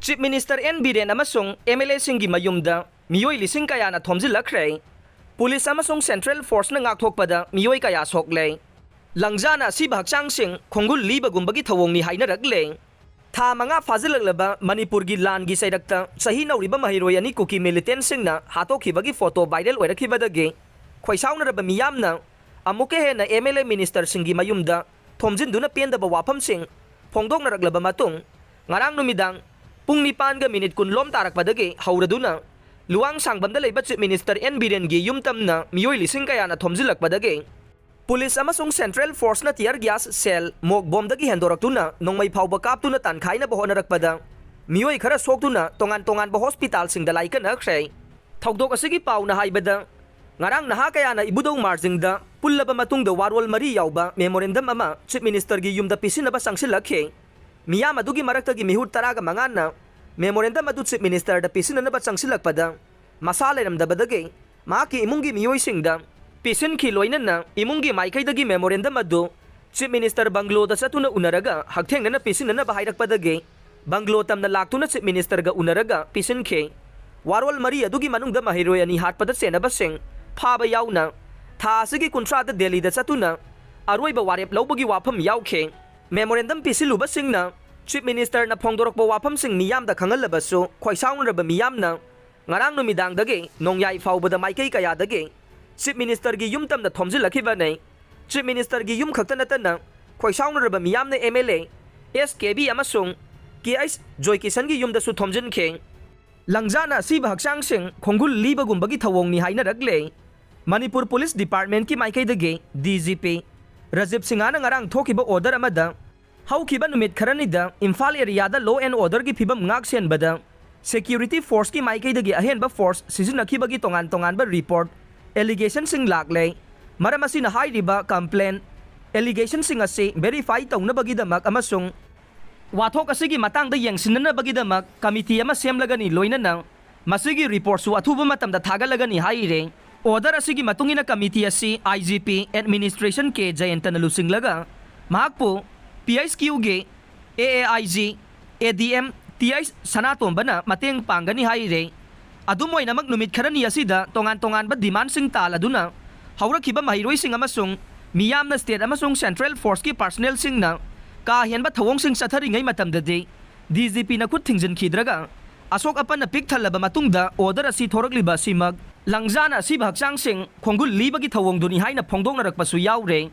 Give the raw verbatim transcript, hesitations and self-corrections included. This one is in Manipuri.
Chief Minister N ꯕꯤꯔꯦꯟ ꯑꯃꯁꯨꯡ M L Aꯁꯤꯡꯒꯤ ꯃꯌꯨꯝꯗ ꯃꯤꯑꯣꯏ ꯂꯤꯁꯤꯡ ꯀꯌꯥꯅ ꯊꯣꯝꯖꯤꯜꯂꯛꯈ꯭ꯔꯦ꯫ ꯄꯨꯂꯤꯁ ꯑꯃꯁꯨꯡ Central Forceꯅ ꯉꯥꯛꯊꯣꯛꯄꯗ ꯃꯤꯑꯣꯏ ꯀꯌꯥ ꯁꯣꯛꯂꯦ꯫ ꯂꯪꯖꯥꯅ ꯑꯁꯤꯕ ꯍꯛꯆꯥꯡꯁꯤꯡ ꯈꯣꯡꯒꯨꯜ ꯂꯤꯕꯒꯨꯝꯕꯒꯤ ꯊꯧꯑꯣꯡꯅꯤ ꯍꯥꯏꯅꯔꯛꯂꯦ꯫ ꯊꯥ ꯃꯉꯥ ꯐꯥꯖꯤꯜꯂꯛꯂꯕ ꯃꯅꯤꯄꯨꯔꯒꯤ ꯂꯥꯟꯒꯤ ꯆꯩꯔꯛꯇ ꯆꯍꯤ ꯅꯧꯔꯤꯕ ꯃꯍꯩꯔꯣꯏ ꯑꯅꯤ ꯀꯨꯀꯤ militantꯁꯤꯡꯅ ꯍꯥꯠꯇꯣꯛꯈꯤꯕꯒꯤ photo viral ꯑꯣꯏꯔꯛꯈꯤꯕꯗꯒꯤ ꯈꯣꯏꯁꯥꯎꯅꯔꯕ ꯃꯤꯌꯥꯝꯅ ꯑꯃꯨꯛꯀ ꯍꯦꯟꯅ M L A ministerꯁꯤꯡꯒꯤ ꯃꯌꯨꯝꯗ ꯊꯣꯝꯖꯤꯟꯗꯨꯅ ꯄꯦꯟꯗꯕ ꯋꯥꯐꯝꯁꯤꯡ ꯐꯣꯡꯗꯣꯛꯅꯔꯛꯂꯕ ꯃꯇꯨꯡ, ꯉꯔꯥꯡ ꯅꯨꯃꯤꯗꯥꯡ ꯄꯨꯡ ꯅꯤꯄꯥꯟꯒ minute ꯀꯨꯟ ꯂꯣꯝ ꯇꯥꯔꯛꯄꯗꯒꯤ ꯍꯧꯔꯗꯨꯅ ꯂꯨꯋꯥꯡ ꯁꯥꯡꯕꯝꯗ ꯂꯩꯕ Chief Minister N ꯕꯤꯔꯦꯟꯒꯤ ꯌꯨꯝ ꯇꯝꯅ ꯃꯤꯑꯣꯏ ꯂꯤꯁꯤꯡ ꯀꯌꯥꯅ ꯊꯣꯝꯖꯤꯜꯂꯛꯄꯗꯒꯤ ꯄꯨꯂꯤꯁ ꯑꯃꯁꯨꯡ Central Forceꯅ tear gas, shell, mock bombꯗꯒꯤ ꯍꯦꯟꯗꯣꯔꯛꯇꯨꯅ ꯅꯣꯡꯃꯩ ꯐꯥꯎꯕ ꯀꯥꯞꯇꯨꯅ ꯇꯥꯟꯈꯥꯏꯅꯕ ꯍꯣꯠꯅꯔꯛꯄꯗ ꯃꯤꯑꯣꯏ ꯈꯔ ꯁꯣꯛꯇꯨꯅ ꯇꯣꯉꯥꯟ ꯇꯣꯉꯥꯟꯕ hospitalꯁꯤꯡꯗ ꯂꯥꯏꯀꯠꯅꯈ꯭ꯔꯦ꯫ ꯊꯧꯗꯣꯛ ꯑꯁꯤꯒꯤ ꯄꯥꯎꯅ ꯍꯥꯏꯕꯗ, ꯉꯔꯥꯡ ꯅꯍꯥ ꯀꯌꯥꯅ ꯏꯕꯨꯙꯧ ꯃꯥꯔꯖꯤꯡꯗ ꯄꯨꯜꯂꯕ ꯃꯇꯨꯡꯗ ꯋꯥꯔꯣꯜ ꯃꯔꯤ ꯌꯥꯎꯕ memorandum ꯑꯃ Chief Ministerꯒꯤ ꯌꯨꯝꯗ ꯄꯤꯁꯤꯟꯅꯕ ꯆꯪꯁꯤꯜꯂꯛꯈꯤ꯫ ꯃꯤꯌꯥꯝ ꯑꯗꯨꯒꯤ ꯃꯔꯛꯇꯒꯤ ꯃꯤꯍꯨꯠ ꯇꯔꯥꯒ ꯃꯉꯥꯅ memorandum ꯑꯗꯨ Chief Ministerꯗ ꯄꯤꯁꯤꯟꯅꯅꯕ ꯆꯪꯁꯤꯜꯂꯛꯄꯗ ꯃꯁꯥ ꯂꯩꯔꯝꯗꯕꯗꯒꯤ ꯃꯍꯥꯛꯀꯤ ꯏꯃꯨꯡꯒꯤ ꯃꯤꯑꯣꯏꯁꯤꯡꯗ ꯄꯤꯁꯤꯟꯈꯤ꯫ ꯂꯣꯏꯅꯅ ꯏꯃꯨꯡꯒꯤ ꯃꯥꯏꯀꯩꯗꯒꯤ memorandum ꯑꯗꯨ Chief Minister ꯕꯪꯒ꯭ꯂꯣꯗ ꯆꯠꯇꯨꯅ ꯎꯅꯔꯒ ꯍꯛꯊꯦꯡꯅꯅ ꯄꯤꯁꯤꯟꯅꯅꯕ ꯍꯥꯏꯔꯛꯄꯗꯒꯤ ꯕꯪꯒ꯭ꯂꯣ ꯇꯝꯅ ꯂꯥꯛꯇꯨꯅ Chief Ministerꯒ ꯎꯅꯔꯒ ꯄꯤꯁꯤꯟꯈꯤ꯫ ꯋꯥꯔꯣꯜ ꯃꯔꯤ ꯑꯗꯨꯒꯤ ꯃꯅꯨꯡꯗ ꯃꯍꯩꯔꯣꯏ ꯑꯅꯤ ꯍꯥꯠꯄꯗ ꯆꯦꯟꯅꯕꯁꯤꯡ ꯐꯥꯕ ꯌꯥꯎꯅ ꯊꯥ ꯑꯁꯤꯒꯤ ꯀꯨꯟꯊ꯭ꯔꯥꯗ ꯗꯦꯜꯂꯤꯗ ꯆꯠꯇꯨꯅ ꯑꯔꯣꯏꯕ ꯋꯥꯔꯦꯞ ꯂꯧꯕꯒꯤ ꯋꯥꯐꯝ ꯌꯥꯎꯈꯤ꯫ Memorandum ꯄꯤꯁꯤꯜꯂꯨꯕꯁꯤꯡꯅ Chief Ministerꯅ ꯐꯣꯡꯗꯣꯔꯛꯄ ꯋꯥꯐꯝꯁꯤꯡ ꯃꯤꯌꯥꯝꯗ ꯈꯪꯍꯜꯂꯕꯁꯨ ꯈꯣꯏꯁꯥꯎꯅꯔꯕ ꯃꯤꯌꯥꯝꯅ ꯉꯔꯥꯡ ꯅꯨꯃꯤꯗꯥꯡꯗꯒꯤ ꯅꯣꯡꯌꯥꯏ ꯐꯥꯎꯕꯗ ꯃꯥꯏꯀꯩ ꯀꯌꯥꯗꯒꯤ Chief Ministerꯒꯤ ꯌꯨꯝ ꯇꯝꯅ ꯊꯣꯝꯖꯤꯜꯂꯛꯈꯤꯕꯅꯤ꯫ Chief Ministerꯒꯤ ꯌꯨꯝ ꯈꯛꯇ ꯅꯠꯇꯅ ꯈꯣꯏꯁꯥꯎꯅꯔꯕ ꯃꯤꯌꯥꯝꯅ M L A S K B ꯑꯃꯁꯨꯡ K H ꯖꯣꯏꯀꯤꯁꯟꯒꯤ ꯌꯨꯝꯗꯁꯨ ꯊꯣꯝꯖꯤꯟꯈꯤ꯫ ꯂꯪꯖꯥꯅ ꯑꯁꯤꯕ ꯍꯛꯆꯥꯡꯁꯤꯡ ꯈꯣꯡꯒꯨꯜ ꯂꯤꯕꯒꯨꯝꯕꯒꯤ ꯊꯧꯑꯣꯡꯅꯤ ꯍꯥꯏꯅꯔꯛꯂꯦ꯫ ꯃꯅꯤꯄꯨꯔ Police Departmentꯀꯤ ꯃꯥꯏꯀꯩꯗꯒꯤ D G P ꯔꯥꯖꯤꯕ ꯁꯤꯡꯍꯅ ꯉꯔꯥꯡ ꯊꯣꯛꯈꯤꯕ order ꯑꯃꯗ ꯍꯧꯈꯤꯕ ꯅꯨꯃꯤꯠ ꯈꯔꯅꯤꯗ ꯏꯝꯐꯥꯜ areaꯗ law and orderꯒꯤ ꯐꯤꯕꯝ ꯉꯥꯛ ꯁꯦꯟꯕꯗ security forceꯀꯤ ꯃꯥꯏꯀꯩꯗꯒꯤ ꯑꯍꯦꯟꯕ force ꯁꯤꯖꯤꯟꯅꯈꯤꯕꯒꯤ ꯇꯣꯉꯥꯟ ꯇꯣꯉꯥꯟꯕ report, allegationꯁꯤꯡ ꯂꯥꯛꯂꯦ꯫ ꯃꯔꯝ ꯑꯁꯤꯅ ꯍꯥꯏꯔꯤꯕ complaint, allegationꯁꯤꯡ ꯑꯁꯤ verify ꯇꯧꯅꯕꯒꯤꯗꯃꯛ ꯑꯃꯁꯨꯡ ꯋꯥꯊꯣꯛ ꯑꯁꯤꯒꯤ ꯃꯇꯥꯡꯗ ꯌꯦꯡꯁꯤꯟꯅꯅꯕꯒꯤꯗꯃꯛ committee ꯑꯃ ꯁꯦꯝꯂꯒꯅꯤ, ꯂꯣꯏꯅꯅ ꯃꯁꯤꯒꯤ reportꯁꯨ ꯑꯊꯨꯕ ꯃꯇꯝꯗ ꯊꯥꯒꯠꯂꯒꯅꯤ ꯍꯥꯏꯔꯦ꯫ Order ꯑꯁꯤꯒꯤ ꯃꯇꯨꯡ ꯏꯟꯅ committee ꯑꯁꯤ I G P Administration K ꯖꯌꯟꯇꯅ ꯂꯨꯆꯤꯡꯂꯒ ꯃꯍꯥꯛꯄꯨ P H Qꯒꯤ A A I G, A D M, T I ꯁꯅꯥꯇꯣꯝꯕꯅ ꯃꯇꯦꯡ ꯄꯥꯡꯒꯅꯤ ꯍꯥꯏꯔꯦ꯫ ꯑꯗꯨꯝ ꯑꯣꯏꯅꯃꯛ, ꯅꯨꯃꯤꯠ ꯈꯔꯅꯤ ꯑꯁꯤꯗ ꯇꯣꯉꯥꯟ ꯇꯣꯉꯥꯟꯕ ꯗꯤꯃꯥꯟꯁꯤꯡ ꯇꯥꯜꯂꯗꯨꯅ ꯍꯧꯔꯛꯈꯤꯕ ꯃꯍꯩꯔꯣꯏꯁꯤꯡ ꯑꯃꯁꯨꯡ ꯃꯤꯌꯥꯝꯅ ꯁ꯭ꯇꯦꯠ ꯑꯃꯁꯨꯡ ꯁꯦꯟꯇ꯭ꯔꯦꯜ ꯐꯣꯔꯁꯀꯤ ꯄꯥꯔꯁꯅꯦꯜꯁꯤꯡꯅ ꯀꯥ ꯍꯦꯟꯕ ꯊꯧꯑꯣꯡꯁꯤꯡ ꯆꯠꯊꯔꯤꯉꯩ ꯃꯇꯝꯗꯗꯤ, ꯗꯤ ꯖꯤ ꯄꯤꯅ ꯈꯨꯠ ꯊꯤꯡꯖꯤꯟꯈꯤꯗ꯭ꯔꯒ ꯑꯁꯣꯛ ꯑꯄꯟꯅ ꯄꯤꯛ ꯊꯜꯂꯕ ꯃꯇꯨꯡꯗ ꯑꯣꯔꯗꯔ ꯑꯁꯤ ꯊꯣꯔꯛꯂꯤꯕ ꯑꯁꯤꯃꯛ ꯂꯪꯖꯥꯅ ꯑꯁꯤꯕ ꯍꯛꯆꯥꯡꯁꯤꯡ ꯈꯣꯡꯒꯨꯜ ꯂꯤꯕꯒꯤ ꯊꯧꯑꯣꯡꯗꯨꯅꯤ ꯍꯥꯏꯅ ꯐꯣꯡꯗꯣꯛꯅꯔꯛꯄꯁꯨ ꯌꯥꯎꯔꯦ꯫